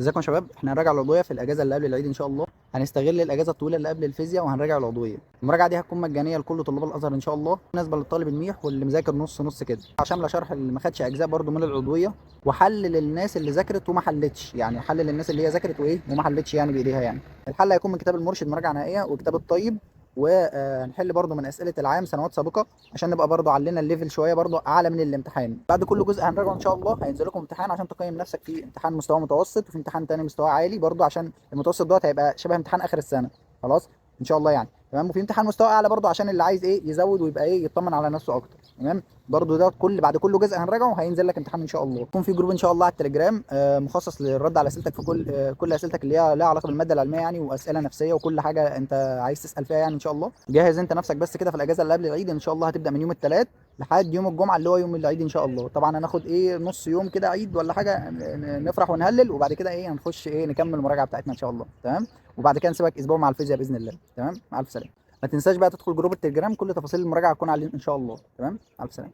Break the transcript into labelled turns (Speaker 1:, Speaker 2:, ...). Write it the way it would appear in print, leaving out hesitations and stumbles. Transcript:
Speaker 1: ازيكم يا شباب؟ احنا هنراجع العضوية في الاجازة اللي قبل العيد ان شاء الله. هنستغل الاجازة الطويلة اللي قبل الفيزياء وهنراجع العضوية. المراجعة دي هتكون مجانية لكل طلاب الازهر ان شاء الله، بالنسبة للطالب الميح واللي مذاكر نص نص كده، عشان لا شرح اللي ما خدش اجزاء برده من العضوية، وحل للناس اللي ذاكرت وما حلتش، يعني حل للناس اللي هي ذاكرت وايه وما حلتش يعني بايديها. يعني الحل هيكون من كتاب المرشد مراجعه نهائية وكتاب الطيب، وهنحل برده من اسئلة العام سنوات سابقه عشان نبقى برده علينا ال level شوية برده اعلى من الامتحان. بعد كل جزء هنراجعه ان شاء الله هينزل لكم امتحان عشان تقيم نفسك في امتحان مستوى متوسط، وفي امتحان تاني مستوى عالي برده عشان المتوسط دوت هيبقى شبه امتحان اخر السنة خلاص ان شاء الله يعني، تمام. وفي امتحان مستوى اعلى برده عشان اللي عايز ايه يزود ويبقى ايه يطمن على نفسه اكتر، تمام. برده ده كل بعد كل جزء هنراجعه هينزل لك امتحان ان شاء الله. يكون في group ان شاء الله على التليجرام مخصص للرد على اسئلتك في كل اسئلتك اللي هي لها علاقة بالماده العلمية يعني، واسئلة نفسية وكل حاجة انت عايز تسال فيها يعني ان شاء الله. جهز انت نفسك بس كده في الاجازة اللي قبل العيد ان شاء الله، هتبدا من يوم الثلاث لحد يوم الجمعة اللي هو يوم العيد ان شاء الله. طبعا هناخد ايه نص يوم كده عيد ولا حاجة، نفرح ونهلل، وبعد كده ايه هنخش ايه نكمل المراجعة بتاعتنا ان شاء الله، تمام. وبعد كده نسيبك اسبوع مع الفيزياء باذن الله، تمام. مع الف سلامه. ما تنساش بقى تدخل group التليجرام، كل تفاصيل المراجعة هتكون عليه ان شاء الله، تمام. مع الف سلامه.